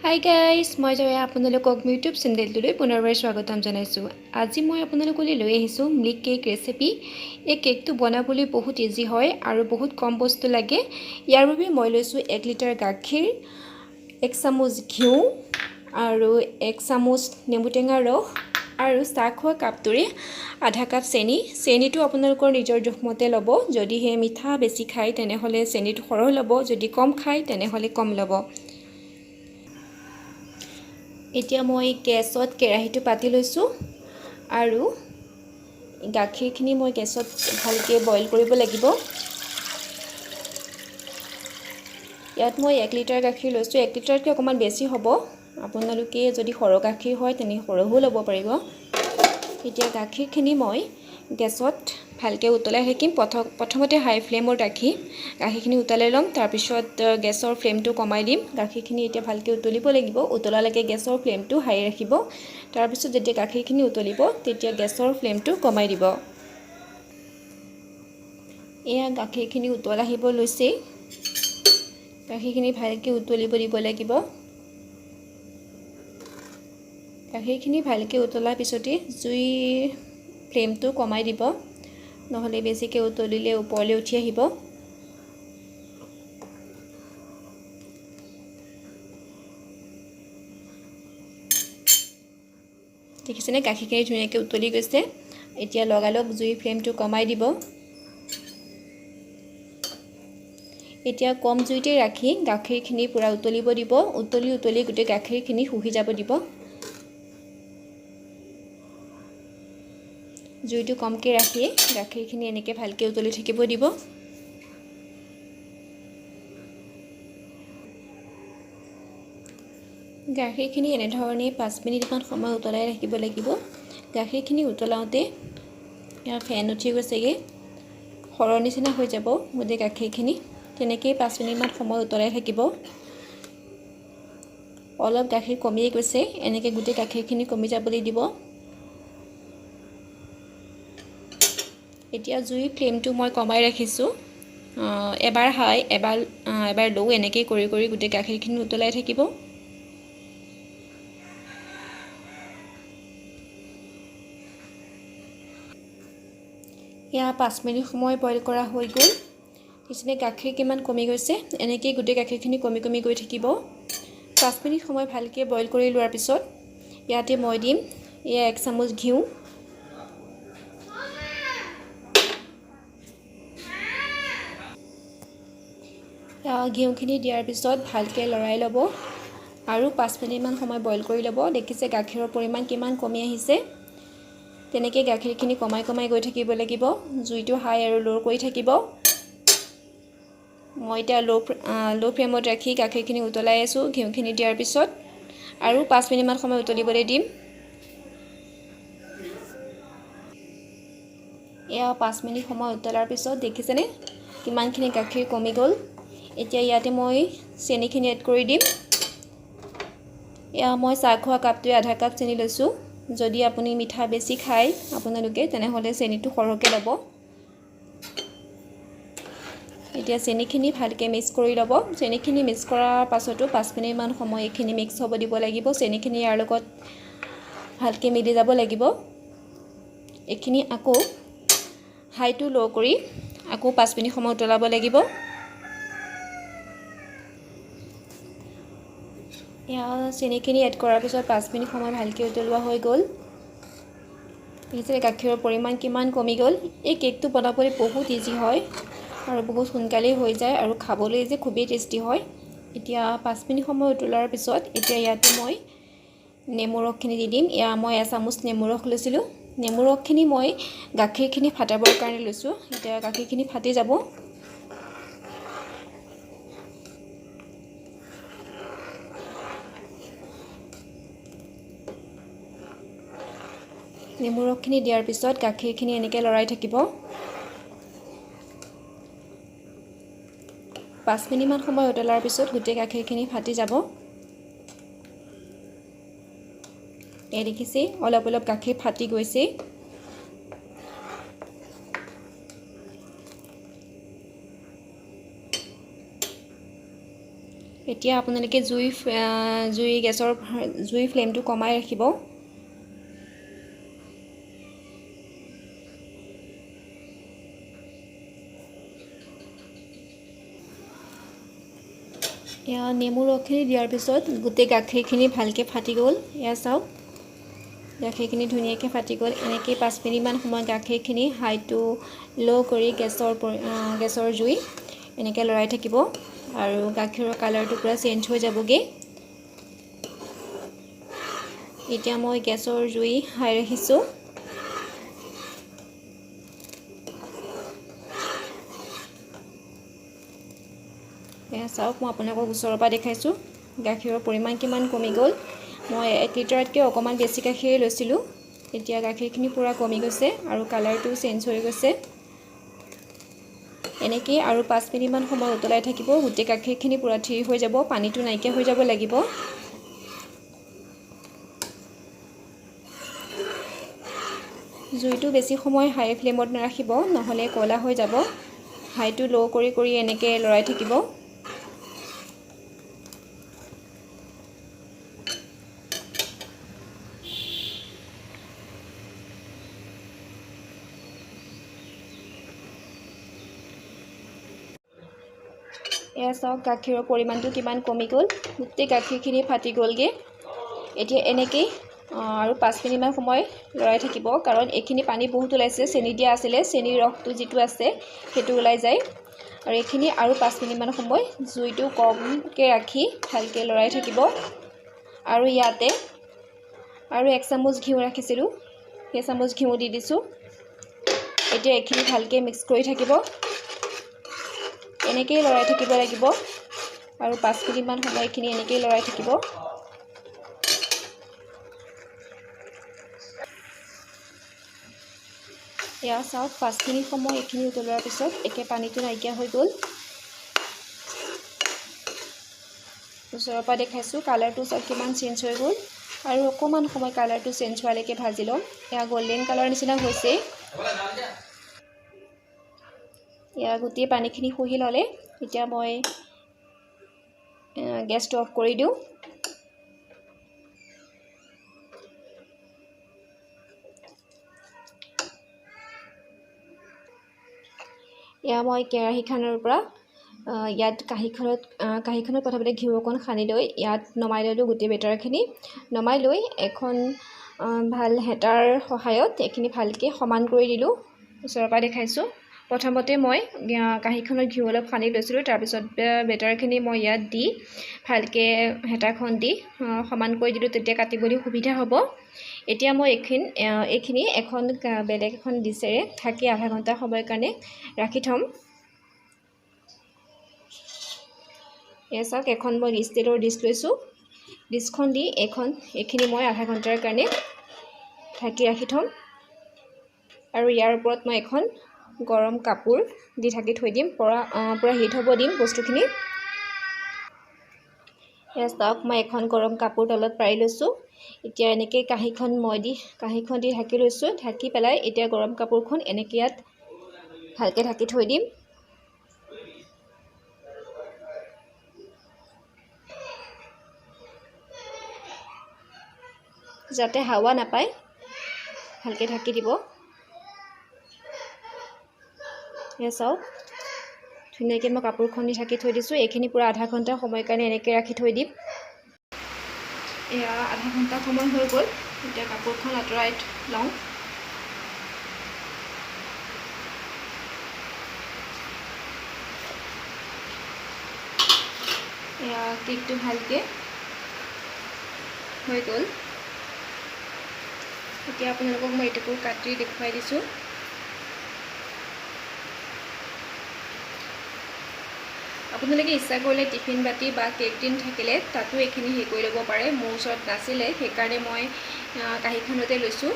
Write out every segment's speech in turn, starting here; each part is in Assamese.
হাই গাইজ, মই জয়া আপোনালোকক ইউটিউব চেনেলটোলৈ পুনৰবাৰ স্বাগতম জনাইছোঁ। আজি মই আপোনালোকলৈ লৈ আহিছোঁ মিল্ক কেক ৰেচিপি। এই কেকটো বনাবলৈ বহুত ইজি হয় আৰু বহুত কম বস্তু লাগে। ইয়াৰ বাবে মই লৈছোঁ 1 লিটাৰ গাখীৰ, 1 চামুচ ঘিউ আৰু 1 চামুচ নেমুটেঙাৰ ৰস আৰু চাহ খোৱা কাপটোৰে আধা কাপ চেনি। চেনিটো আপোনালোকৰ নিজৰ জোখমতে ল'ব। যদিহে মিঠা বেছি খায় তেনেহ'লে চেনিটো সৰহ ল'ব, যদি কম খায় তেনেহ'লে কম ল'ব। এতিয়া মই গেছত কেৰাহীটো পাতি লৈছোঁ আৰু গাখীৰখিনি মই গেছত ভালকৈ বইল কৰিব লাগিব। ইয়াত মই 1 লিটাৰ গাখীৰ লৈছোঁ, 1 লিটাৰতকৈ অকণমান বেছি হ'ব। আপোনালোকে যদি সৰহ গাখীৰ হয় তেনে সৰহো ল'ব পাৰিব। এতিয়া গাখীৰখিনি মই গেছত ভালকৈ উতলাই থাকিম। প্ৰথমতে হাই ফ্লেমত ৰাখি গাখীৰখিনি উতলাই ল'ম, তাৰপিছত গেছৰ ফ্লেমটো কমাই দিম। গাখীৰখিনি এতিয়া ভালকৈ উতলিব লাগিব। উতলালৈকে গেছৰ ফ্লেমটো হাই ৰাখিব। তাৰপিছত যেতিয়া গাখীৰখিনি উতলিব তেতিয়া গেছৰ ফ্লেমটো কমাই দিব। এয়া গাখীৰখিনি উতল আহিব লৈছেই। গাখীৰখিনি ভালকৈ উতলিব দিব লাগিব। গাখীৰখিনি ভালকৈ উতলাৰ পিছতেই জুইৰ ফ্লেমটো কমাই দিব, নহ'লে বেছিকৈ উতলিলে ওপৰলৈ উঠি আহিব। দেখিছেনে, গাখীৰখিনি ধুনীয়াকৈ উতলি গৈছে। এতিয়া লগালগ জুইৰ ফ্লেমটো কমাই দিব। এতিয়া কম জুইতে ৰাখি গাখীৰখিনি পূৰা উতলিব দিব। উতলি উতলি গোটেই গাখীৰখিনি শুহি যাব দিব। জুইটো কমকৈ ৰাখি গাখীৰখিনি এনেকৈ ভালকৈ উতলি থাকিব দিব। গাখীৰখিনি এনেধৰণে 5 মিনিটমান সময় উতলাই ৰাখিব লাগিব। গাখীৰখিনি উতলাওঁতে ইয়াৰ ফেন উঠি গৈছেগৈ, সৰৰ নিচিনা হৈ যাব গোটেই গাখীৰখিনি। তেনেকৈয়ে 5 মিনিটমান সময় উতলাই থাকিব। অলপ গাখীৰ কমিয়ে গৈছে, এনেকৈ গোটেই গাখীৰখিনি কমি যাবলৈ দিব। এতিয়া জুইৰ ফ্লেমটো মই কমাই ৰাখিছোঁ। এবাৰ হাই, এবাৰ ল', এনেকৈ কৰি কৰি গোটেই গাখীৰখিনি উতলাই থাকিব। এয়া 5 মিনিট সময় বইল কৰা হৈ গ'ল। দেখিছেনে গাখীৰ কিমান কমি গৈছে। এনেকৈয়ে গোটেই গাখীৰখিনি কমি কমি গৈ থাকিব। 5 মিনিট সময় ভালকৈ বইল কৰি লোৱাৰ পিছত ইয়াতে মই দিম এয়া 1 চামুচ ঘিউ। ঘিউখিনি দিয়াৰ পিছত ভালকৈ লৰাই ল'ব আৰু 5 মিনিটমান সময় বইল কৰি ল'ব। দেখিছে গাখীৰৰ পৰিমাণ কিমান কমি আহিছে। তেনেকৈ গাখীৰখিনি কমাই কমাই গৈ থাকিব লাগিব। জুইটো হাই আৰু ল' কৰি থাকিব। মই এতিয়া ল' ফ্লেমত ৰাখি গাখীৰখিনি উতলাই আছোঁ ঘিউখিনি দিয়াৰ পিছত আৰু 5 মিনিটমান সময় উতলিবলৈ দিম। এয়া 5 মিনিট সময় উতলাৰ পিছত দেখিছেনে কিমানখিনি গাখীৰ কমি গ'ল। এতিয়া ইয়াতে মই চেনিখিনি এড কৰি দিম। এয়া মই চাহ খোৱা কাপটোৱে আধা কাপ চেনি লৈছোঁ। যদি আপুনি মিঠা বেছি খায় আপোনালোকে তেনেহ'লে চেনিটো সৰহকৈ ল'ব। এতিয়া চেনিখিনি ভালকৈ মিক্স কৰি ল'ব। চেনিখিনি মিক্স কৰাৰ পাছতো 5 মিনিটমান সময় এইখিনি মিক্স হ'ব দিব লাগিব। চেনিখিনি ইয়াৰ লগত ভালকৈ মিলি যাব লাগিব। এইখিনি আকৌ হাইটো ল' কৰি আকৌ 5 মিনিট সময় উতলাব লাগিব। এয়া চেনিখিনি এড কৰাৰ পিছত 5 মিনিট সময় ভালকৈ উতলোৱা হৈ গ'ল। দেখিছে গাখীৰৰ পৰিমাণ কিমান কমি গ'ল। এই কেকটো বনাবলৈ বহুত ইজি হয় আৰু বহুত সোনকালেই হৈ যায় আৰু খাবলৈ যে খুবেই টেষ্টি হয়। এতিয়া 5 মিনিট সময় উতলাৰ পিছত এতিয়া ইয়াতে মই নেমু ৰসখিনি দি দিম। এয়া মই এচামুচ নেমু ৰস লৈছিলোঁ। নেমু ৰসখিনি মই গাখীৰখিনি ফাটাবৰ কাৰণে লৈছোঁ। এতিয়া গাখীৰখিনি ফাটি যাব। নেমু ৰসখিনি দিয়াৰ পিছত গাখীৰখিনি এনেকৈ লৰাই থাকিব। 5 মিনিটমান সময় উতলাৰ পিছত গোটেই গাখীৰখিনি ফাটি যাব। এই দেখিছে অলপ অলপ গাখীৰ ফাটি গৈছে। এতিয়া আপোনালোকে জুই জুই গেছৰ জুই ফ্লেমটো কমাই ৰাখিব। এয়া নেমু ৰসখিনি দিয়াৰ পিছত গোটেই গাখীৰখিনি ভালকৈ ফাটি গ'ল। এয়া চাওক, গাখীৰখিনি ধুনীয়াকৈ ফাটি গ'ল। এনেকৈ 5 মিনিটমান সময় গাখীৰখিনি হাই টু ল' কৰি গেছৰ জুই এনেকৈ লৰাই থাকিব আৰু গাখীৰৰ কালাৰটো পূৰা চেঞ্জ হৈ যাবগৈ। এতিয়া মই গেছৰ জুই হাই ৰাখিছোঁ। এয়া চাওক, মই আপোনালোকক ওচৰৰ পৰা দেখাইছোঁ গাখীৰৰ পৰিমাণ কিমান কমি গ'ল। মই 1 লিটাৰতকৈ অকণমান বেছি গাখীৰেই লৈছিলোঁ। এতিয়া গাখীৰখিনি পূৰা কমি গৈছে আৰু কালাৰটোও চেঞ্জ হৈ গৈছে। এনেকেই আৰু 5 মিনিটমান সময় উতলাই থাকিব। গোটেই গাখীৰখিনি পূৰা থিৰ হৈ যাব, পানীটো নাইকিয়া হৈ যাব লাগিব। জুইটো বেছি সময় হাই ফ্লেমত নাৰাখিব, নহ'লে ক'লা হৈ যাব। হাইটো ল' কৰি কৰি এনেকৈ লৰাই থাকিব। এয়া চাওক, গাখীৰৰ পৰিমাণটো কিমান কমি গ'ল, গোটেই গাখীৰখিনি ফাটি গ'লগৈ। এতিয়া এনেকেই আৰু 5 মিনিটমান সময় লৰাই থাকিব, কাৰণ এইখিনি পানী বহুত ওলাইছে, চেনি দিয়া আছিলে, চেনিৰ ৰসটো যিটো আছে সেইটো ওলাই যায়। আৰু এইখিনি আৰু 5 মিনিটমান সময় জুইটো কমকৈ ৰাখি ভালকৈ লৰাই থাকিব। আৰু ইয়াতে আৰু 1 চামুচ ঘিউ ৰাখিছিলোঁ, সেই চামুচ ঘিউ দি দিছোঁ। এতিয়া এইখিনি ভালকৈ মিক্স কৰি থাকিব, এনেকৈয়ে লৰাই থাকিব লাগিব আৰু 5 মিনিটমান সময় এইখিনি এনেকৈয়ে লৰাই থাকিব। এয়া চাওক, 5 মিনিট সময় এইখিনি উতলোৱাৰ পিছত একে পানীটো নাইকিয়া হৈ গ'ল। ওচৰৰ পৰা দেখাইছোঁ, কালাৰটো চাওক কিমান চেঞ্জ হৈ গ'ল। আৰু অকণমান সময় কালাৰটো চেঞ্জ হোৱালৈকে ভাজি ল'ম। এয়া গল্ডেন কালাৰ নিচিনা হৈছে। এয়া গোটেই পানীখিনি শুহি ল'লে। এতিয়া মই গেছটো অফ কৰি দিওঁ। এয়া মই কেৰাহীখনৰ পৰা ইয়াত কাঁহীখনত প্ৰথমতে ঘিউ অকণ সানি লৈ ইয়াত নমাই ল'লোঁ গোটেই বেটাৰখিনি। নমাই লৈ এখন ভাল হেতাৰ সহায়ত এইখিনি ভালকৈ সমান কৰি দিলোঁ। ওচৰৰ পৰা দেখাইছোঁ। প্ৰথমতে মই কাঁহীখনত ঘিউ অলপ সানি লৈছিলোঁ, তাৰপিছত বেটাৰখিনি মই ইয়াত দি ভালকৈ হেতাখন দি সমান কৰি দিলোঁ, তেতিয়া কাটিবলৈ সুবিধা হ'ব। এতিয়া মই এইখিনি এখন বেলেগ এখন ডিছেৰে ঢাকি আধা ঘণ্টা সময়ৰ কাৰণে ৰাখি থ'ম। এয়া চাওক, এখন মই ষ্টিলৰ ডিছ লৈছোঁ। ডিছখন দি এইখিনি মই আধা ঘণ্টাৰ কাৰণে ঢাকি ৰাখি থ'ম। আৰু ইয়াৰ ওপৰত মই এখন গৰম কাপোৰ দি ঢাকি থৈ দিম, পূৰা হিট হ'ব দিম বস্তুখিনি। এয়া চাওক, মই এখন গৰম কাপোৰ তলত পাৰি লৈছোঁ। এতিয়া এনেকৈ কাঁহীখন দি ঢাকি লৈছোঁ। ঢাকি পেলাই এতিয়া গৰম কাপোৰখন এনেকৈ ইয়াত ভালকৈ ঢাকি থৈ দিম। যাতে হাৱা নাপায়, ভালকৈ ঢাকি দিব। এয়া চাওক, ধুনীয়াকৈ মই কাপোৰখন দি ঢাকি থৈ দিছোঁ। এইখিনি পূৰা আধা ঘণ্টা সময়ৰ কাৰণে এনেকৈ ৰাখি থৈ দিম। এয়া আধা ঘণ্টা সময় হৈ গ'ল। এতিয়া কাপোৰখন আঁতৰাই লওঁ। এয়া কেকটো ভালকৈ হৈ গ'ল। এতিয়া আপোনালোকক মই এইটুকু কাটি দেখুৱাই দিছোঁ। আপোনালোকে ইচ্ছা কৰিলে টিফিন বাতি বা কেক টিন থাকিলে তাতো এইখিনি হেৰি কৰি ল'ব পাৰে। মোৰ ওচৰত নাছিলে, সেইকাৰণে মই কাঁহীখনতে লৈছোঁ।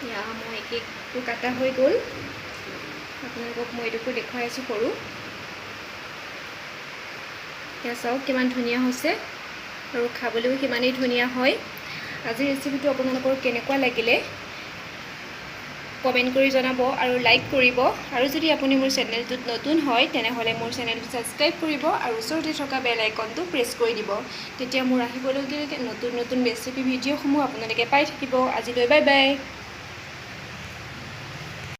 এয়া মই কেকটো কাটা হৈ গ'ল। আপোনালোকক মই এইটুকু দেখুৱাই আছোঁ সৰু। এয়া চাওক কিমান ধুনীয়া হৈছে। আৰু খাবলৈও সিমানেই ধুনীয়া হয়। আজিৰ ৰেচিপিটো আপোনালোকৰ কেনেকুৱা লাগিলে কমেণ্ট কৰি জনাব আৰু লাইক কৰিব। আৰু যদি আপুনি মোৰ চেনেলটোত নতুন হয়, তেনেহ'লে মোৰ চেনেলটো ছাবস্ক্ৰাইব কৰিব আৰু ওচৰতে থকা বেল আইকনটো প্ৰেছ কৰি দিব। তেতিয়া মোৰ আহিবলগীয়া নতুন নতুন ৰেচিপি ভিডিঅ'সমূহ আপোনালোকে পাই থাকিব। আজিলৈ বাই বাই।